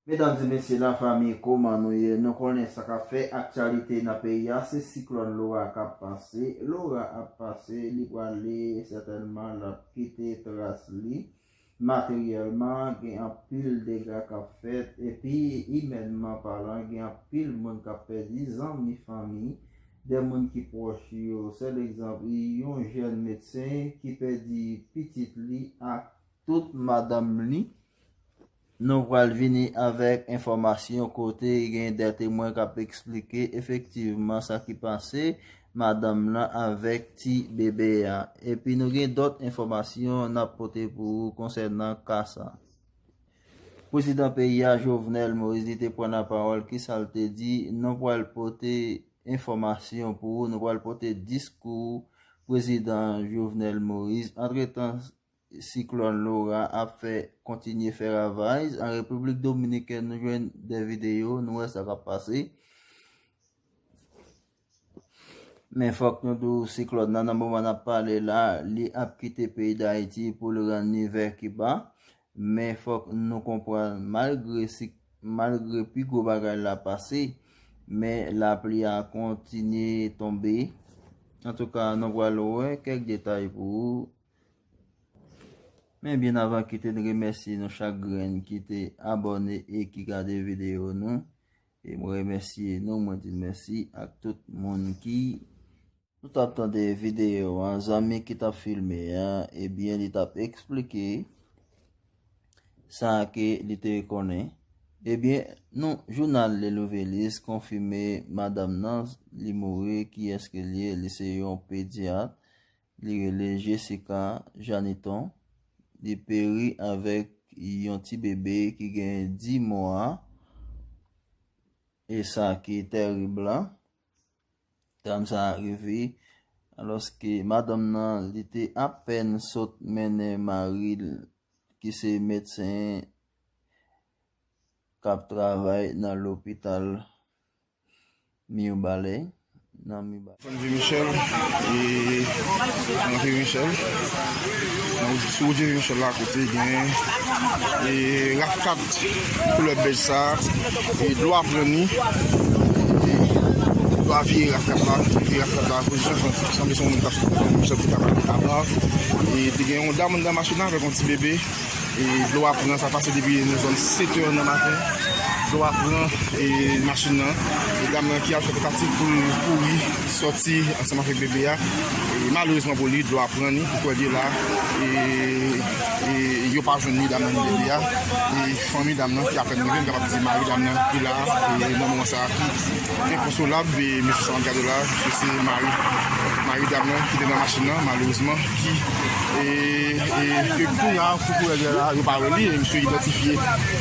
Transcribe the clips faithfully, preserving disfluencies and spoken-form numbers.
Medam e mesye, lafanmi, kòman nou ye? Nou konnen sa k ap fè aktyalite nan peyi a, se siklòn Laura k ap pase. Laura ap pase, li prale, sètènman l ap kite tras li. Materyèlman, gen anpil dega k ap fèt, epi imènman palan, gen anpil moun k ap pèdi zanmi, fanmi, de moun ki pwòch yo. Sèl egzanp, yon jèn medsen ki pèdi pitit li ak tout madanm li. Nou pral vini avèk enfòmasyon kote gen de temwen k ap eksplike efektivman sa ki pase madanm nan avèk ti bebe a. Epi nou gen dòt enfòmasyon n ap pote pou ou konsènan ka sa. Prezidan peyi a, Jovenel Moïse, li te pran lapawòl, kisa l te di? Nou pral pote enfòmasyon pou ou, nou pral pote diskou prezidan Jovenel Moïse. Antretan, siklòn Laura ap fè, kontinye fè ravaj an Repiblik Dominikèn. Nou jwenn de videyo, nou wè sa k ap pase. Men fòk nou di w, siklòn nan, nan moman n ap pale la, li ap kite peyi Dayiti pou l rann li vè Kiba. Men fòk nou konprann, malgre si, malgre pi gwo bagay la pase, men lapli a kontinye tonbe. Antouka, nou pral wè kèk detay pou ou. Men byen avan, kite n remèsye nou chak grenn ki te abòne e ki gade videyo nou. E mwen remèsye nou, mwen di n mèsi ak tout moun ki... Nou t ap tande videyo a, zanmi ki t ap filme a, ebyen, li t ap eksplike sa ke li te konnen. Ebyen, nou, jounal Le Nouvelliste konfime madanm nan, li mouri, kiyès ke l ye, li se yon pedyat. Li rele Jessica Janiton. Li peri avèk yon ti bebe ki gen dis mwa. E sa ki tèrib la, dam sa a rive, alòske madanm nan, li te apèn sot mennen mari l, ki se medsen k ap travay nan lopital Mibalè, nan Mibalè. Zòn Vye Michèl, e nan Vye Michèl, nan wout, sou wout Vye Michèl la, kote gen, e, raf kat koulè bèj sa, e dlo a pran ni, e dlo a vire raf kat la, vire raf kat la, pozisyon sa, sanble se yon moun k ap sot nan Vye Michèl ki t ap ale Taba, e te gen yon dam anndan machin nan avèk yon ti bebe. E dlo a pran, sa pase depi nan zòn sèt è nan maten. Dlo a pran, e, machin nan. E dam nan ki al fè tantativ pou l kouri sòti ansanm avèk bebe a. E malerezman pou li, dlo a pran ni, pou kwè l ye la. E, e yo pa jwenn ni dam nan ni bebe a. E fanmi dam nan ki apèn rive, m kapab di mari dam nan ki la, e nan moman sa a ki enkonsolab, e mesye sa w ap gade la, misye se mari, mari dam nan ki te nan machin nan, malerezman, ki, e, e, ke kounye a, pou kourè la, yo pa wè li, e misye idantifye,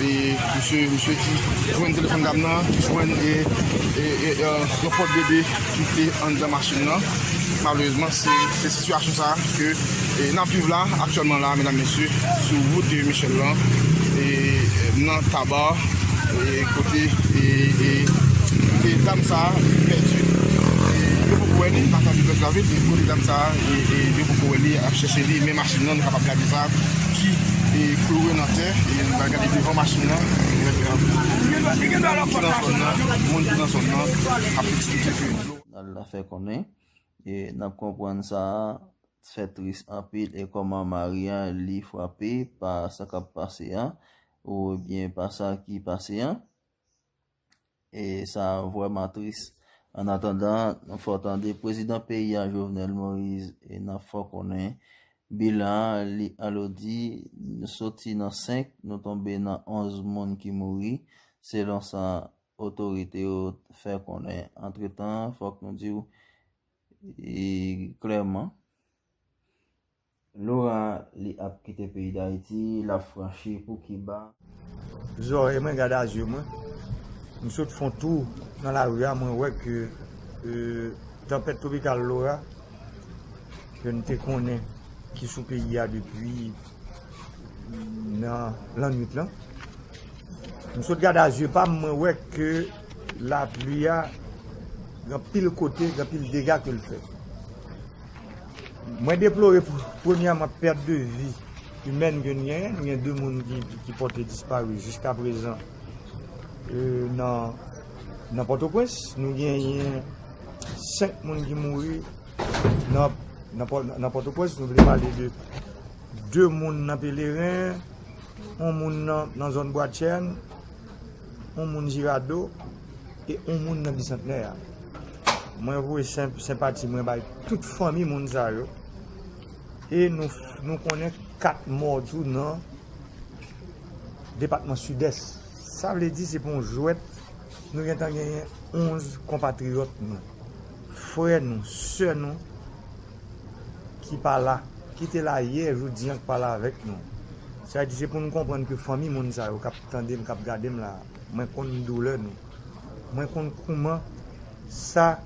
e misye, misye ki jwenn telefòn dam nan, ki jwenn, e, e, e, e, yon pòt bebe ki te anndan machin nan. Malerezman, se, se sitiyasyon sa a ke, e, n ap viv la, aktyèlman la, medam, mesye, sou wout Vye Michèl lan, e, nan Taba, e, kote, e, e, e dam sa a, li pèdi. E, yo poko wè li, nan katye Pèt Lavil, e kote dam sa a, e, e, yo poko wè li, ap chèche li, men machin nan, nou kapab gade sa, ki, e, kloure nan tè, e, nou va gade devan machin nan, e, e, moun ki nan zòn nan, moun ki nan zòn nan, ap eksplike ke dlo. Jounal la fè konnen, e n ap konprann sa fè tris anpil, e kòman mari a, li frape pa sa k ap pase a, oubyen pa sa ki pase a. E sa vrèman tris. Annatandan, nou fè w tande prezidan peyi a, Jovenel Moïse, e n ap fè w konnen bilan an, li alò di, nou soti nan senk, nou tonbe nan onz moun ki mouri, selon sa otorite yo fè konnen. Antretan, fòk nou di w, e, klèman, Laura, li ap kite peyi Dayiti, l ap franchi pou Kiba. Zòrèy mwen gade a zye mwen. M sot fè yon tou nan lari a, mwen wè ke, e, tanpèt twopikal Laura, ke n te konnen ki sou peyi a depi nan lannwit lan. M sot gade a zye pa m, mwen wè ke lapli a, gen anpil kote, gen anpil dega ke l fè. Mwen deplore, pr-, premyèman, pèt de vi imèn ke n genyen. N gen de moun ki, ki pòte dispari jiskaprezan. E, nan, nan Pòtoprens, nou genyen senk moun ki mouri nan, nan, Pò- nan Pòtoprens. Nou vle pale de de moun nan Peleren, yon moun nan, nan zòn Bwatchèn, yon moun Jirado e yon moun nan Bisantnè a. Mwen voye sen- senpati mwen bay tout fanmi moun sa yo. E nou, nou konnen kat mò tou nan depatman Sidès. Sa vle di se pa yon jwèt, nou gentan genyen onz konpatriyòt nou, frè nou, sè nou ki pa la, ki te la yè, jodi an k pa la avèk nou. Sa vle di se pou nou konprann ke fanmi moun sa yo k ap tande m, k ap gade m la, mwen konn doulè nou. Mwen konn kouman sa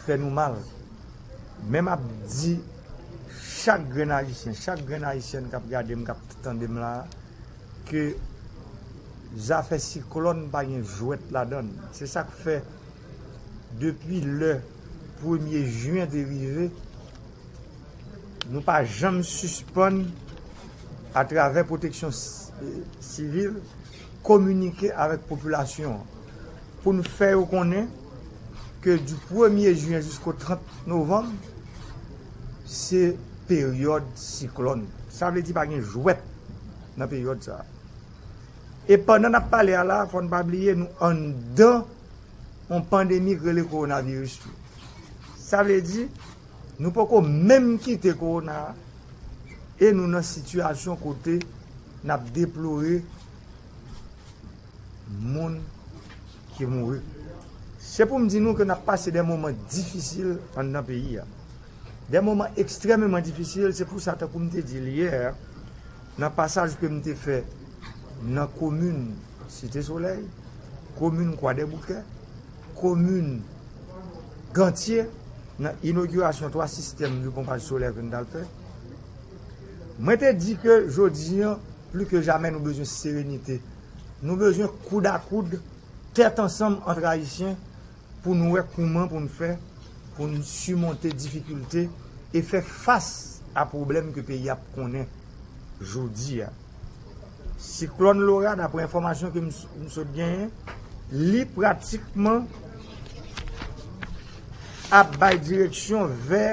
fè nou mal. Men m ap di chak grenn Ayisyen, chak grenn Ayisyèn k ap gade m, k ap tande m la, ke zafè siklòn pa gen jwèt ladan l. Se sa k fè, depi lè premye jen te rive, nou pa janm sispann, atravè pwoteksyon si- sivil, kominike avèk popilasyon an pou n fè yo konnen ke di premye jen jisko trant novanm, se peryòd siklòn. Sa vle di pa gen jwèt nan peryòd sa a. E pandan n ap pale a la, fò n pa bliye nou anndan yon pandemi k rele kowonaviris tou. Sa vle di, nou poko menm kite kowona a, e nou nan sitiyasyon kote n ap deplore moun ki mouri. Se pou m di nou ke n ap pase de moman difisil anndan peyi a. De moman ekstrèmeman difisil, se pou sa, tankou m te di l yè, nan pasaj ke m te fè nan komin Site Solèy, komin Kwadèboukè, komin Gantye, nan inogirasyon twa sistèm de ponpaj solè ke n t al fè, mwen te di ke jodi an, pli ke jamè, nou bezwen serenite. Nou bezwen koud a koud, tèt ansanm ant Ayisyen, pou nou wè kouman pou n fè pou n simonte difikilte e fè fas a pwoblèm ke peyi ap konnen jodi a. Siklòn Laura, daprè enfòmasyon ke m s- m sot genyen, li pratikman ap bay direksyon vè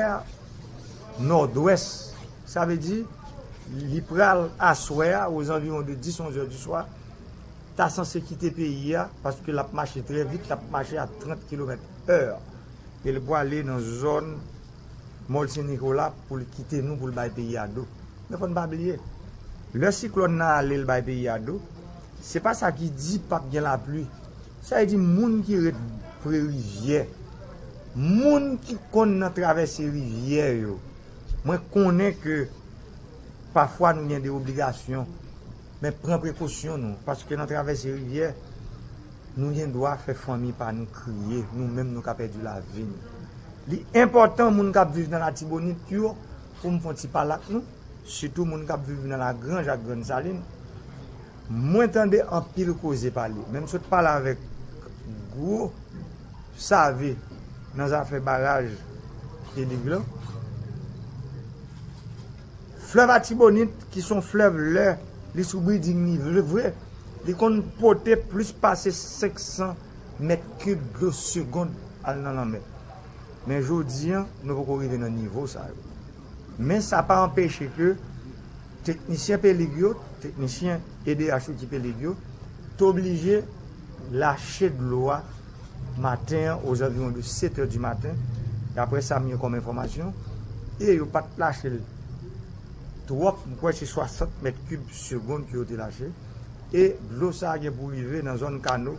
nòdwès. Sa vle di, li pral aswè a, aux environs de dis, onz è di swa, ta sanse kite peyi a, paske l ap mache trè vit, l ap mache a trant kilomèt è. E l pwale nan zòn Mòl Sen Nikola pou l kite nou, pou l bay peyi a do. Men fò n pa bliye, lè siklòn nan ale, l bay peyi a do, se pa sa ki di p ap gen lapli. Sa vle di moun ki ret pre rivyè, moun ki konn nan travèse rivyè yo, mwen konnen ke pafwa nou gen de obligasyon, men pran prekosyon nou, paske nan travèse rivyè, nou gen dwa fè fanmi pa nou kriye, nou menm nou ka pèdi lavi nou. Li enpòtan moun k ap viv nan Latibonit yo, pou m fè yon ti pale ak nou, sitou moun k ap viv nan Lagranj ak Grann Salin. Mwen tande anpil koze pale, men m sot pale avèk gwo save nan zafè baraj Pelig lan. Flèv Atibonit, ki se yon flèv, lè li sou breeding li vre, vre, li konn pote plis pase senk san mèt kib dlo segonn al nan lanmè. Men jodi an, nou poko rive nan nivo sa yo. Men sa pa anpeche ke teknisyen Pelig yo, teknisyen E D H yo ki Pelig yo, t oblije lache dlo a maten an, aux environs de sept heures du matin, daprè sa m gen kòm enfòmasyon, e yo pa t lache l twòp, m kwè se swasant mèt kib segonn ke yo te lache, e dlo sa a gen pou rive nan zòn Kano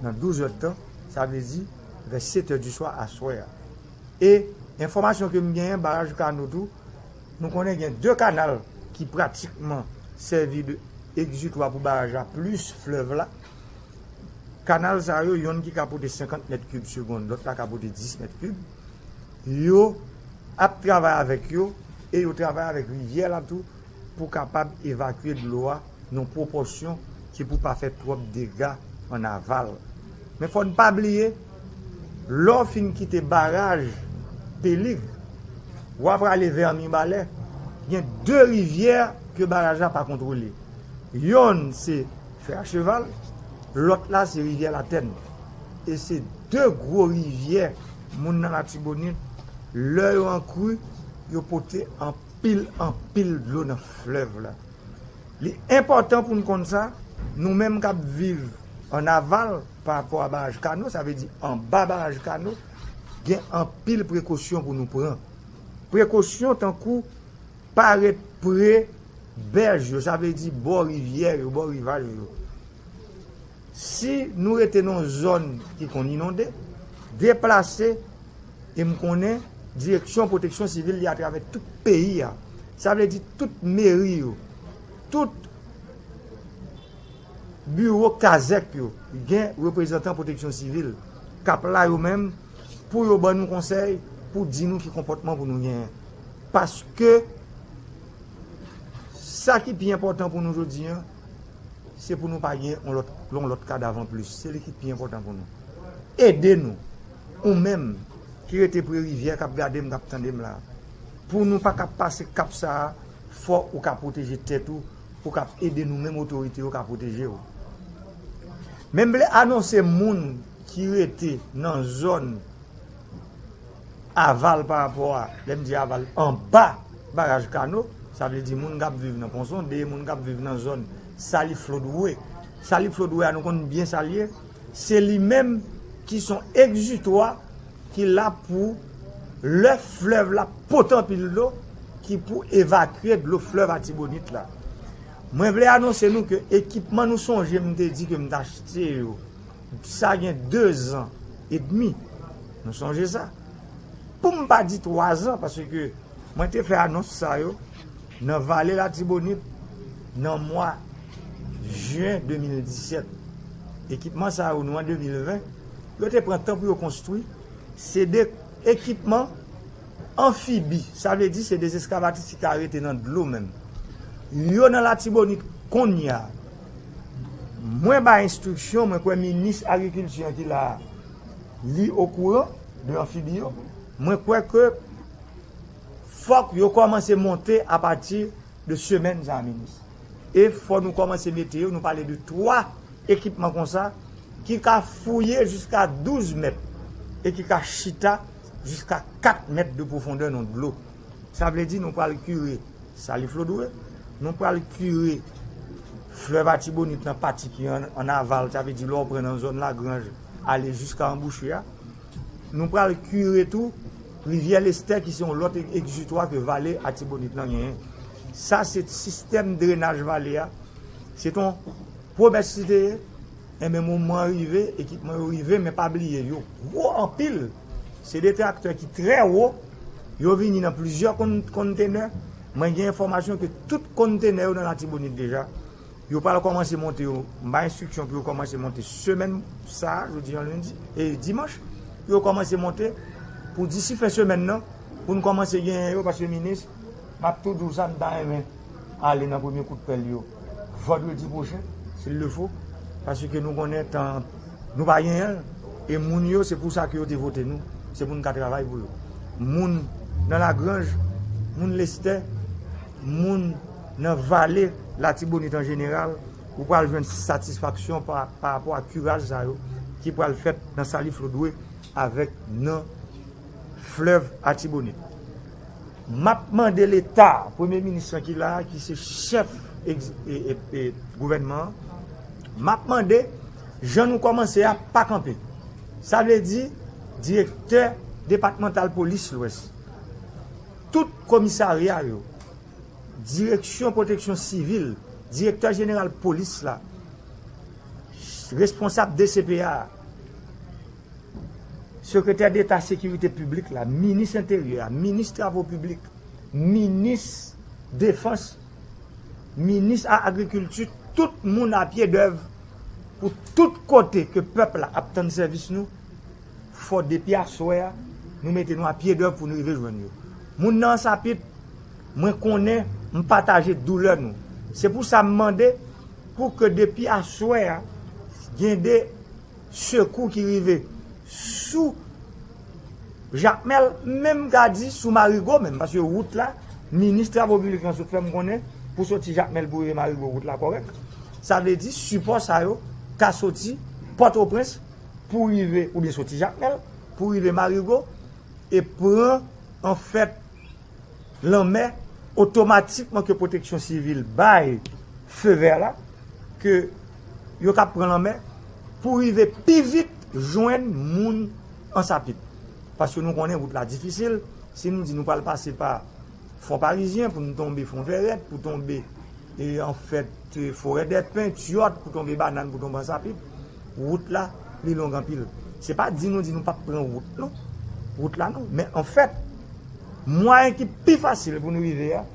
nan douz è tan, sa vle di vè sept heures du soir aswè a. E enfòmasyon ke m genyen, baraj Kano tou, nou konnen gen de kanal ki pratikman sèvi de egzitwa pou baraj la, plis flèv la. Kanal sa yo, yonn ki ka pote senkant mèt kib segonn, lòt la ka pote dis mèt kib. Yo ap travay avèk yo, e yo travay avèk rivyè la tou, pou kapab evakye dlo a nan pwopòsyon ki pou pa fè twòp dega an aval. Men fò n pa bliye, lè w fin kite baraj Pelig, w a prale vè Mibalè, gen de rivyè ke baraj la pa kontwole. Yonn se Fè a Cheval, Lòt la se rivyè Latèn. E se de gwo rivyè moun nan Latibonit, lè yo an kri, yo pote anpil, anpil dlo nan flèv la. Li enpòtan pou n konn sa, nou menm k ap viv an aval pa rapò a baraj Kano, sa vle di anba baraj Kano, gen anpil prekosyon pou nou pran. Prekosyon tankou pa ret pre bèj yo, sa vle di bò rivyè yo, bò rivaj yo. Si nou rete nan yon zòn ki konn inonde, deplase, e m konnen Direksyon Pwoteksyon Sivil li atravè tout peyi a. Sa vle di tout meri yo, tout biwo kazèk yo, gen reprezantan Pwoteksyon Sivil k ap la yo menm pou yo ban nou konsèy, pou di nou ki konpòtman pou nou genyen. Paske sa ki pi enpòtan pou nou jodi a, se pou nou pa gen yon lòt, yon lòt kadav anplis. Se li ki pi enpòtan pou nou. Ede nou, ou menm ki rete pre rivyè, k ap gade m, k ap tande m la. Pou nou pa ka pase kap sa a, fò ou ka pwoteje tèt ou, ou ka ede nou menm otorite yo ka pwoteje w. Men m vle anonse moun ki rete nan zòn aval pa rapò a, lè m di aval, anba baraj Kano, sa vle di moun k ap viv nan Pon Sonde, moun k ap viv nan zòn Sali Flodwe. Sali Flodwe a, nou konn byen sa l ye, se li menm ki se yon egzitwa ki la pou lè flèv la pote anpil dlo, ki pou evakye dlo flèv Atibonit la. Mwen vle anonse nou ke ekipman nou sonje m te di ke m t achte yo, sa gen de zan edmi. Nou sonje sa. Pou m pa di twa zan, paske mwen te fè anons sa yo nan Vale Latibonit nan mwa jen de mil disèt. Ekipman sa yo, nou an de mil ven, yo te pran tan pou yo konstwi. Se de ekipman anfibi, sa vle di se de eskavatris ki ka rete nan dlo menm. Yo nan Latibonit kounye a. Mwen bay enstriksyon, mwen kwè minis agrikilti an ki la a, li okouran de anfibi yo. Mwen kwè ke fòk yo kòmanse monte apati de semèn sa a, minis. E fò nou kòmanse mete yo, nou pale de twa ekipman konsa ki ka fouye jiska douz mèt e ki ka chita jiska kat mèt de pwofondè nan dlo. Sa vle di nou pral kire Sali Flodwe, nou pral kire flèv Atibonit nan pati ki an, an aval, sa vle di lè w pran nan zòn Lagranj ale jiska anbouchi a. Nou pral kire tou rivyè Lestè ki se yon lòt egzitwa ke vale Atibonit lan genyen. Sa se sistèm drenaj vale a. Se t on pwomès li te ye. Enben, moman an rive, ekipman yo rive, men pa bliye, yo gwo anpil. Se de traktè ki trè wo. Yo vini nan plizyè kon-, kontenè. Mwen gen enfòmasyon ke tout kontenè yo nan Latibonit deja. Yo pral kòmanse monte yo. M bay enstriksyon pou yo kòmanse monte semèn sa a, jodi an lendi, e dimanch, pou yo kòmanse monte pou disi fen semèn nan, pou n kòmanse genyen yo, paske minis, m ap tou di w sa, m ta renmen ale nan premye kout pèl yo vandredi pwochen, s'il le faut, paske nou konnen tan nou pa genyen l, e moun yo, se pou sa ke yo te vote nou, se pou n ka travay pou yo. Moun nan Lagranj, moun Lestè, moun nan vale Latibonit an jeneral, ou pral jwenn satisfaksyon pa, pa rapò a kiraj sa yo ki pral fèt nan Sali Flodwe avèk nan flèv Atibonit. M ap mande Leta, premye minis lan ki la a, ki se chèf egz-, e, e, e, gouvènman an, m ap mande, jan nou kòmanse a, pa kanpe. Sa vle di, direktè depatmantal polis Lwès, tout komisarya yo, direksyon pwoteksyon sivil, direktè jeneral polis la, responsab D C P A a, sekretè deta sekirite piblik la, minis enteryè a, minis travo piblik, minis defans, minis a agrikilti, tout moun a pye dèv pou tout kote ke pèp la ap tann sèvis nou, fò depi aswè a, nou mete nou a pye dèv pou nou rive jwenn yo. Moun nan Ansapit, mwen konnen m pataje doulè nou. Se pou sa m mande pou ke depi aswè a, gen de sekou ki rive sou Jakmèl, menm ka di sou Marigo menm, paske wout la, minis travo piblik lan sot fè m konnen, pou soti Jakmèl pou rive Marigo, wout la kòrèk. Sa vle di, sipò sa yo, ka soti Pòtoprens pou rive, oubyen soti Jakmèl pou rive Marigo, e pran, anfèt, lanmè, otomatikman ke Pwoteksyon Sivil bay feu vert la, ke yo ka pran lanmè pou rive pi vit jwenn moun Ansapit. Paske nou konnen wout la difisil. Si nou di nou pral pase pa Fon Parizyen pou nou tonbe Fon Vèrèt, pou tonbe, e, anfèt, e, Forèdèpen, Tyòt, pou tonbe Bannann, pou tonbe Ansapit, wout la, li long anpil. Se pa di nou di nou p ap pran wout, non. Wout la, non. Men anfèt, mwayen ki pi fasil pou nou rive a,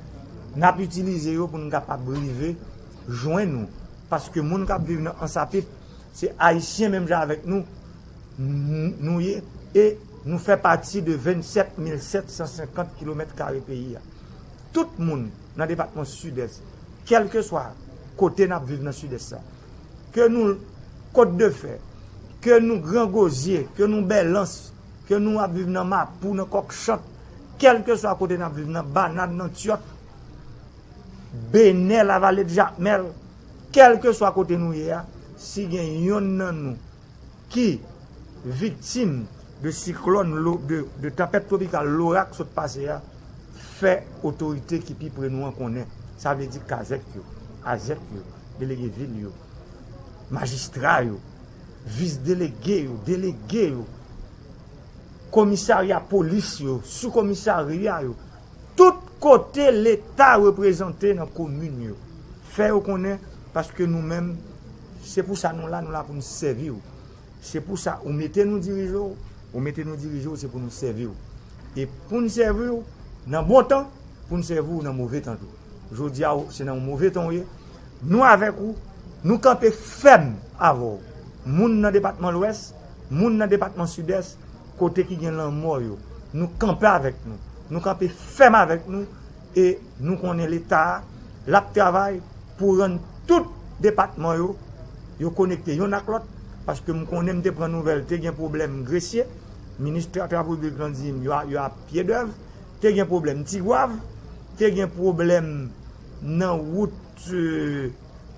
n ap itilize yo pou nou kapab rive jwenn nou. Paske moun k ap viv nan Ansapit, se Ayisyen menm jan avèk nou, n-, nou ye, e nou fè pati de vennsèt mil sèt san senkant kilomèt kare peyi a. Tout moun nan depatman Sidès, kèlkeswa kote n ap viv nan Sidès sa, ke nou Kòt de Fè, ke nou Gran Gozye, ke nou Bèlans, ke nou ap viv nan Mapou, nan Kòkchant, kèlkeswa kote n ap viv, nan Bannann, nan Tyòt, Benè, Lavale de Jakmèl, kèlkeswa kote nou ye a, si gen yonn nan nou ki viktim de siklòn, lo-, de, de tanpèt twopikal Laura k sot pase a, fè otorite ki pi pre nou an konnen. Sa vle di kazèk yo, azèk yo, delege vil yo, majistra yo, vis delege yo, delege yo, komisarya polis yo, sou komisarya yo, tout kote Leta reprezante nan komin yo. Fè yo konnen, paske nou menm, se pou sa nou la, nou la pou nou sèvi w. Se pou sa ou mete nou dirije w, ou mete nou dirije w, se pou nou sèvi w. E pou n sèvi w nan bon tan, pou n sèvi w nan move tan tou. Jodi a, se nan yon move tan w ye. Nou avèk ou, nou kanpe fèm avè w. Moun nan depatman Lwès, moun nan depatman Sidès, kote ki gen lanmò yo, nou kanpe avèk nou. Nou kanpe fèm avèk nou e nou konnen Leta a, l ap travay pou rann tout depatman yo, yo konekte yonn ak lòt, paske m konnen m te pran nouvèl, te gen pwoblèm Gresye, minis tra-, travo piblik lan di m yo a, yo a pye dèv, te gen pwoblèm Tigwav, te gen pwoblèm nan wout, euh,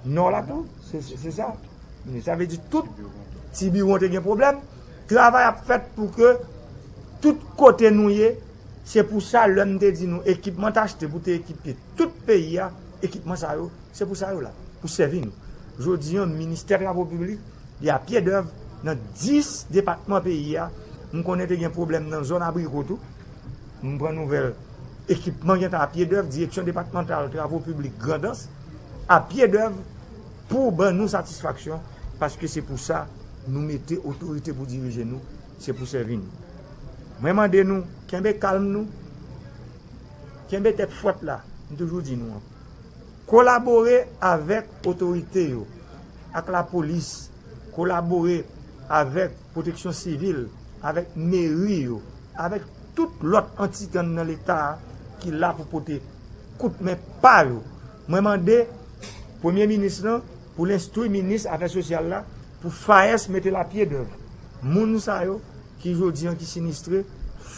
nò la tou, se, se, se sa. Sa vle di tout Tibiwon te gen pwoblèm. Travay ap fèt pou ke tout kote nou ye, se pou sa lè m te di nou ekipman t achte pou te ekipe tout peyi a, ekipman sa yo, se pou sa yo la, pou sèvi nou. Jodi a, ministè travo piblik, li a pye dèv nan dis depatman peyi a. M konnen te gen pwoblèm nan zòn Abriko tou. M pran nouvèl, ekipman gentan a pye dèv, direksyon depatmantal travo piblik Grandans a pye dèv pou ban nou satisfaksyon, paske se pou sa nou mete otorite pou dirije nou, se pou sèvi nou. Mwen mande nou, kenbe kalm nou, kenbe tèt frèt la, m toujou di nou an. Kolabore avèk otorite yo, ak lapolis, kolabore avèk pwoteksyon sivil, avèk meri yo, avèk tout lòt antite nan Leta a ki la pou pote kout men pa yo. Mwen mande Premye Minis lan pou l enstwi Minis Afè Sosyal la pou FAES mete l a pye dèv. Moun sa yo ki jodi an ki sinistre,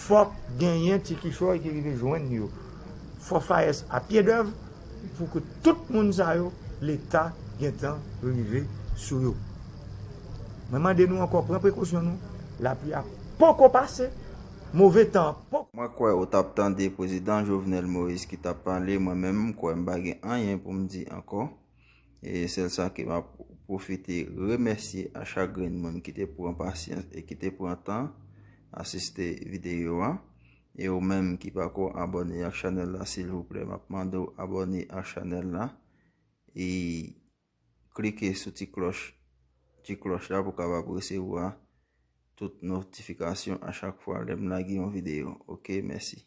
fòk genyen ti kichòy ki rive jwenn yo. Fò FAES a pye dèv pou ke tout moun sa yo, Leta gentan rive sou yo. Mwen mande nou ankò pran prekosyon nou. Lapli a poko pase, move tan an poko. Mwen kwè ou t ap tande Prezidan Jovenel Moïse ki t ap pale, mwen menm, m kwè m pa gen anyen pou m di ankò. E sèl sa ke m ap pwofite remèsye a chak grenn moun ki te pran pasyans e ki te pran tan asiste videyo a. E ou menm ki pako abòne ak chanèl la, silvouplè, m ap mande w abòne ak chanèl la e klike sou ti klòch, ti klòch la pou w kapab resevwa tout notifikasyon a chak fwa lè m lage yon videyo. Oke, mèsi.